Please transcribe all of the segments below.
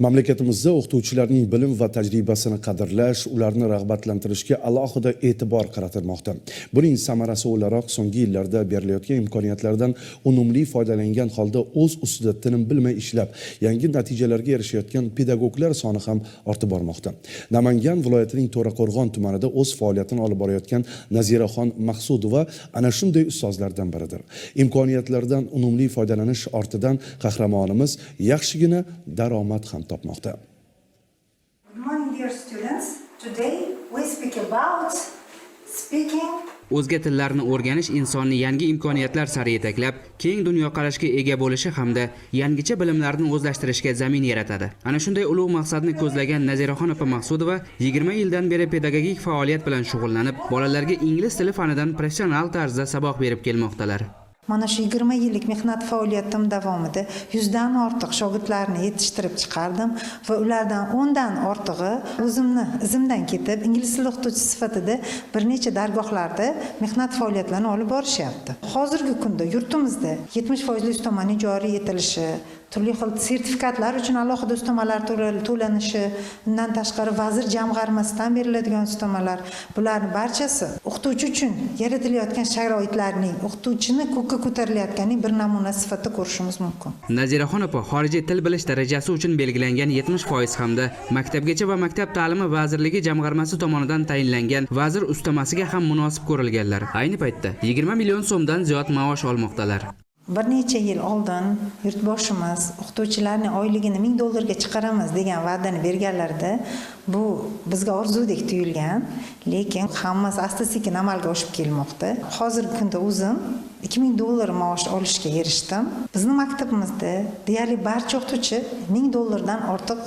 Mamlakatimizda o'qituvchilarning bilim va tajribasini qadrlash, ularni rag'batlantirishga alohida e'tibor qaratilmoqda. Buning samarasi o'laroq so'nggi yillarda berilayotgan imkoniyatlardan unumli foydalangan holda o'z ustida tinim bilmay ishlab, yangi natijalarga erishayotgan pedagoglar soni ham ortib bormoqda. Namangan viloyatining To'raqo'rg'on tumanida o'z faoliyatini olib borayotgan Naziraxon Maqsudova ana shunday ustozlardan biridir. Imkoniyatlardan unumli foydalanish ortidan qahramonimiz yaxshigina daromad ham topmoqda. Good morning, dear students. Today we speak about speaking. O'zga tillarni o'rganish insonni yangi imkoniyatlar sari yetaklab, keng dunyoqarashga ega bo'lishi hamda yangicha bilimlarni o'zlashtirishga zamin yaratadi. Ana shunday ulug' maqsadni ko'zlagan Naziraxon opa Maqsudova 20 yildan beri pedagogik faoliyat bilan shug'ullanib, bolalarga ingliz tili fanidan professional tarzda saboq berib kelmoqdalar. Mana shu 20 yillik mehnat faoliyatim davomida 100dan ortiq shogirdlarni yetishtirib chiqardim va ulardan 10dan ortig'i o'zimni izimdan ketib, ingliz tili o'qituvchisi sifatida bir necha dargohlarda mehnat faoliyatlarini olib borishyapti. Hozirgi kunda yurtimizda 70 foizli ustamaning joriy etilishi, turli xil sertifikatlar uchun alohida ustamalar to'lanishi, undan tashqari vazir jamg'armasidan beriladigan ustamalar, bularni barchasi o'qituvchi uchun yaratilayotgan sharoitlarning, o'qituvchini ko'kka ko'tarilayotganining bir namunasi sifatida ko'rishimiz mumkin. Naziraxon opa xorijiy til bilish darajasi uchun belgilangan 70% hamda Maktabgacha va maktab ta'limi vazirligi jamg'armasi tomonidan tayinlangan vazir ustamasiga ham munosib ko'rilganlar. Ayni paytda 20 million so'mdan ziyod maosh olmoqdalar. Bir necha yil oldin yurtboshimiz o'qituvchilarning oyligini 1000 dollarga chiqaramiz degan va'dani berganlarida, bu bizga orzudek tuyulgan, lekin hammasi asta sekin amalga oshib kelmoqda. Hozirgi kunda o'zim 2000 dollar maosh olishga erishdim. Bizni maktabimizda deyarli barcha o'qituvchi 1000 dollardan ortiq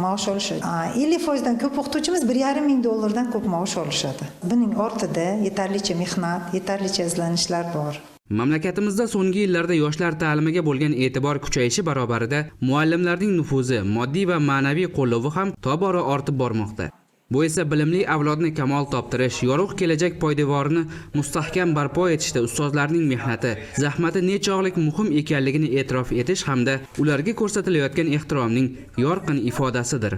maosh olishadi. 50%dan ko'p o'qituvchimiz 1,5 ming dollardan ko'p maosh olishadi. Buning ortida yetarlicha mehnat, yetarlicha izlanishlar bor. Mamlakatimizda so'nggi yillarda yoshlar ta'limiga bo'lgan e'tibor kuchayishi barobarida muallimlarning nufuzi, moddiy va ma'naviy qo'llovi ham tobora ortib bormoqda. Bu esa bilimli avlodni kamol toptirish, yorug' kelajak poydevorini mustahkam barpo etishda ustozlarning mehnati, zahmati nechog'lik muhim ekanligini e'tirof etish hamda ularga ko'rsatilayotgan ehtiromning yorqin ifodasidir.